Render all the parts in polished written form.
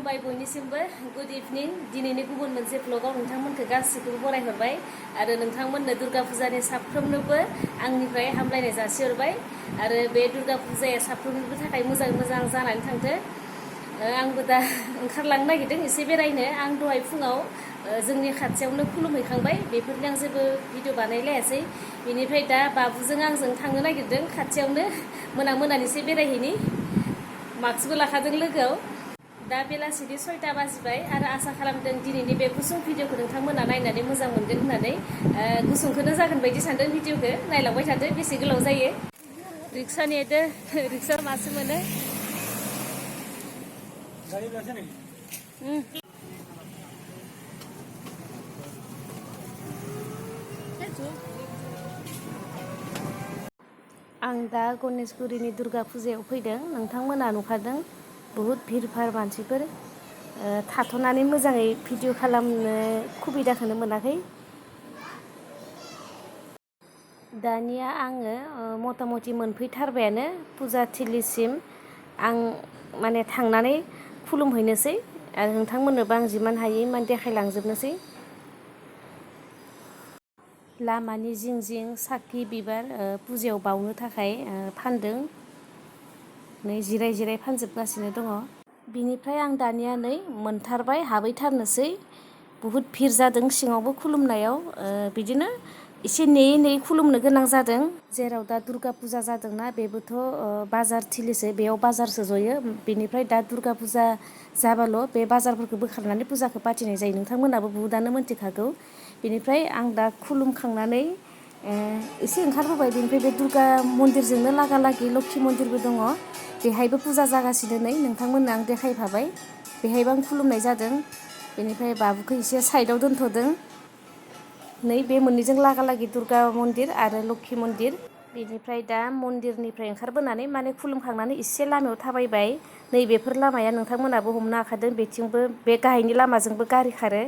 खुलुमबाय बयनिसिमबो गुड इभिनिं दिनैनि गुबुन मोनसे ब्लगाव नोंथांमोनखौ गासिखौबो बरायहरबाय आरो नोंथांमोननो दुर्गा फुजानि साफ्रोमनोबो आंनिफ्राय हामलायनाय जासिहरबाय आरो बे दुर्गा फुजाया साफ्रोमनिबो थाखाय मोजां जानानै थांथों। आंबो दा ओंखारलांनो नागिरदों एसे बेरायनो। आं दहाय फुङाव जोंनि खाथियावनो खुलुमहैखांबाय, बेफोरनि आं जेबो भिडिअ बानायलायासै। बेनिफ्राय दा बाबुजों आंजों थांनो नागिरदों खाथियावनो मोनानिसे बेरायहैनि, मास्कबो लाखादों लोगोआव। दा बेलासिनि 6टा बाजिबाय आरो आसा खालामदों दिनैनि बे गुसुं भिडिअखौ नोंथांमोना नायनानै मोजां मोनगोन होननानै। गुसुंखौनो जागोन बायदि सानदों भिडिअखौ, नायलांबाय थादो बेसे गोलाव जायो। रिक्सा नेदो, रिक्सा मासो मोनो। आं दा गणेशगुरिनि दुर्गा फुजायाव फैदों। नोंथांमोना नुखादों बहुद भिर मानसिफोर। थाथ'नानै मोजाङै भिडिअ खालामनो सुबिदाखौनो मोनाखै। दानिया आङो मथा मथि मोनफैथारबायानो फुजाथिलिसिम। आं माने थांनानै खुलुमहैनोसै आरो नोंथांमोननोबो आं जिमान हायो इमान देखायलांजोबनोसै। लामानि जिं जिं साखि बिबार फुजायाव बावनो थाखाय फानदों। नै जिराय फानजोबगासिनो दङ। बिनिफ्राय आं दानिया नै मोनथारबाय, हाबहैथारनोसै। बहुद भिर जादों सिङावबो खुलुमनायाव। बिदिनो एसे नेयै खुलुमनो गोनां जादों। जेराव दा दुर्गा फुजा जादोंना बेबोथ' बाजार थिलिसो, बेयाव बाजारसो जयो। बेनिफ्राय दा दुर्गा फुजा जाबाल' बे बाजारफोरखौ बोखारनानै फुजाखौ फाथिनाय जायो। नोंथांमोनाबो बहुदानो मोनथिखागौ। बेनिफ्राय आं दा खुलुमखांनानै एसे ओंखारबोबाय। बेनिफ्राय बे दुर्गा मन्दिरजोंनो लागा लागि लोक्षि मन्दिरबो दङ, बेहायबो फुजा जागासिनो। नै नोंथांमोननो आं देखायफाबाय, बेहायबो आं खुलुमनाय जादों। बेनिफ्राय बाबुखौ एसे साइडआव दोनथ'दों। नै बे मोननैजों लागा लागि दुर्गा मन्दिर आरो लोक्षि मन्दिर। बेनिफ्राय दा मन्दिरनिफ्राय ओंखारबोनानै माने खुलुमखांनानै एसे लामायाव थाबायबाय। नै बेफोर लामाया नोंथांमोनाबो हमनो हाखादों, बेथिंबो बे गाहायनि लामाजोंबो गारि खारो।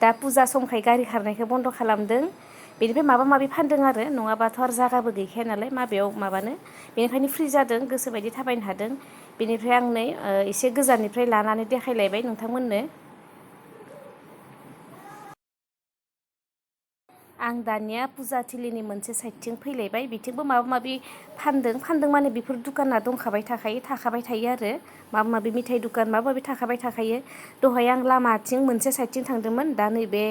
दा फुजा समखाय गारि खारनायखौ बन्द' खालामदों। बेनिफ्राय माबा माबि फानदों आरो, नङाबाथ' आरो जागाबो गैखाया नालाय माबायाव माबानो। बेनिखायनो फ्रि जादों, गोसोबायदि थाबायनो हादों। बेनिफ्राय आं नै एसे गोजाननिफ्राय लानानै देखायलायबाय नोंथांमोननो। आं दानिया फुजाथिलिनि मोनसे साइडथिं फैलायबाय। बिथिंबो माबा माबि फानदों माने बेफोर दुखाना दंखाबाय थाखाबाय थायो आरो। माबा माबि मिथाइ दुखान माबा माबि थाखाबाय थाखायो। दहाय आं लामाथिं मोनसे साइडथिं थांदोंमोन, दा नैबे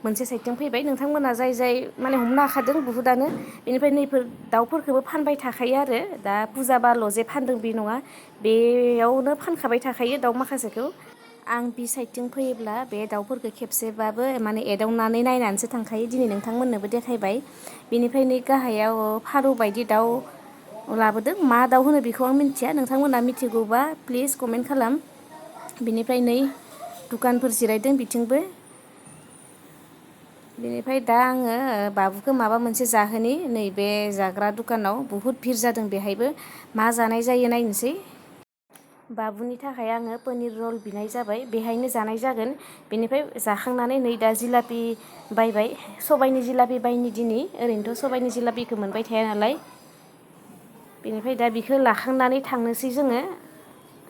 मोनसे साइडथिं फैबाय। नोंथांमोना जाय माने हमनो हाखादों बुहुदानो। बेनिफ्राय नैफोर दाउफोरखौबो फानबाय थाखायो आरो। दा फुजाबाल' जे फानदों बे नङा, बेयावनो फानखाबाय थाखायो दाउ माखासेखौ। आं बि साइडथिं फैयोब्ला बे दाउफोरखौ खेबसेबाबो माने एदावनानै नायनानैसो थांखायो। दिनै नोंथांमोननोबो देखायबाय। बेनिफ्राय नै गाहायाव फारौ बायदि दाउ लाबोदों। मा दाउ होनो बेखौ आं मिन्थिया, नोंथांमोना मिथिगौबा प्लिज कमेन्ट खालाम। बेनिफ्राय नै दुखानफोर जिरायदों बिथिंबो। बेनिफ्राय दा आङो बाबुखौ माबा मोनसे जाहोनि। नैबे जाग्रा दुखानाव बहुद भिर जादों, बेहायबो मा जानाय जायो नायनोसै। बाबुनि थाखाय आङो पनिर रल बिनाय जाबाय, बेहायनो जानाय जागोन। बेनिफ्राय जाखांनानै नै दा जिलापि बायबाय। सबाइनि जिलापि बायनि दिनै, ओरैनोथ' सबाइनि जिलापिखौ मोनबाय थाया नालाय। बेनिफ्राय दा बेखौ लाखांनानै थांनोसै जोङो।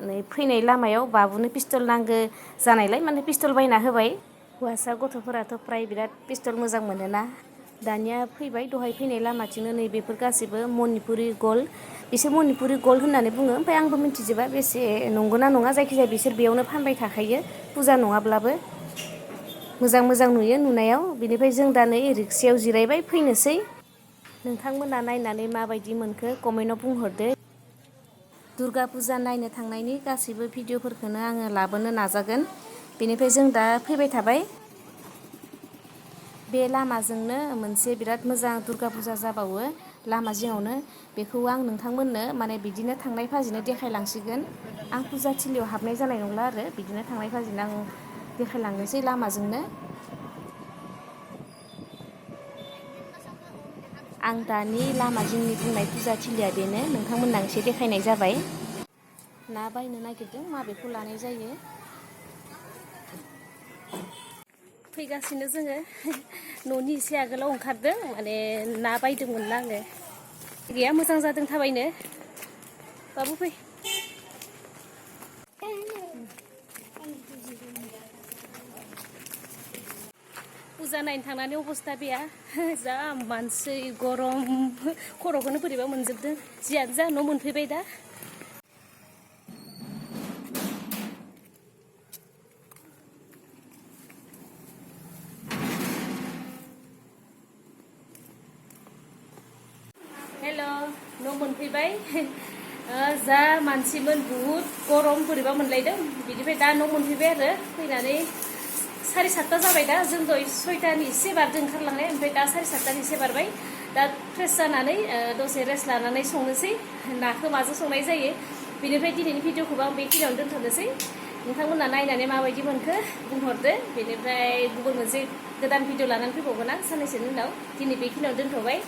नै फैनाय लामायाव बाबुनो पिस्तल नांगौ जानायलाय माने पिस्तल बायना होबाय। हौवासा गथ'फोराथ' फ्राय बिराद पिस्तल मोजां मोनोना। दानिया फैबाय, दहाय फैनाय लामाथिंनो नै बेफोर गासैबो मणिपुरि गल्ड। बिसोर मणिपुरि गल्ड होननानै बुङो, ओमफ्राय आंबो मिन्थिजोबा बेसे नंगौना नङा। जायखिजाया बिसोर बेयावनो फानबाय थाखायो फुजा नङाब्लाबो। मोजां नुयो नुनायाव। बेनिफ्राय जों दा नै रिक्सायाव जिरायबाय, फैनोसै। नोंथांमोना नायनानै माबायदि मोनखो कमेन्टआव बुंहरदो। दुर्गा फुजा नायनो थांनायनि गासैबो भिडिअफोरखौनो आङो लाबोनो नाजागोन। बेनिफ्राय जों दा फैबाय थाबाय। बे लामाजोंनो मोनसे बिराद मोजां दुर्गा फुजा जाबावो लामा जिङावनो। बेखौ आं नोंथांमोननो माने बिदिनो थांनाय फाजिनो देखायलांसिगोन। आं फुजाथिलियाव हाबनाय जानाय नंला आरो, बिदिनो थांनाय फाजिनो आं देखायलांनोसै लामाजोंनो। आं दानि लामा जिंनि बुंनाय फुजाथिलिया बेनो, नोंथांमोननो एसे देखायनाय जाबाय। ना बायनो नागिरदों, माबेखौ लानाय जायो। फैगासिनो जोङो, न'नि एसे आगोलाव ओंखारदों। माने ना बायदोंमोनना आङो। गैया, मोजां जादों थाबायनो। बाबु फै। फुजा नायनो थांनानै अबस्था गैया जा मानसि गरम खर'खौनो बोरैबा मोनजोबदों जियानो जा न' मोनफैबाय दा हेल' न' मोनफैबाय जा मानसिमोन बुहुद गरम बोरैबा मोनलायदों बिनिफ्राय दा न' मोनफैबाय आरो फैनानै 7:30 जाबाय दा जों दहाय 6टानि एसे बारदों ओंखारलांनाय ओमफ्राय दा 7:30 एसे बारबाय दा फ्रेस जानानै दसे रेस्ट लानानै संनोसै नाखौ माजों संनाय जायो बेनिफ्राय दिनैनि भिडिअखौबो आं बेखिनियावनो दोनथ'नोसै नोंथांमोना नायनानै माबायदि मोनखो बुंहरदो बेनिफ्राय गुबुन मोनसे गोदान भिडिअ लानानै फैबावगोन आं साननैसोनि उनाव दिनै बेखिनियावनो दोनथ'बाय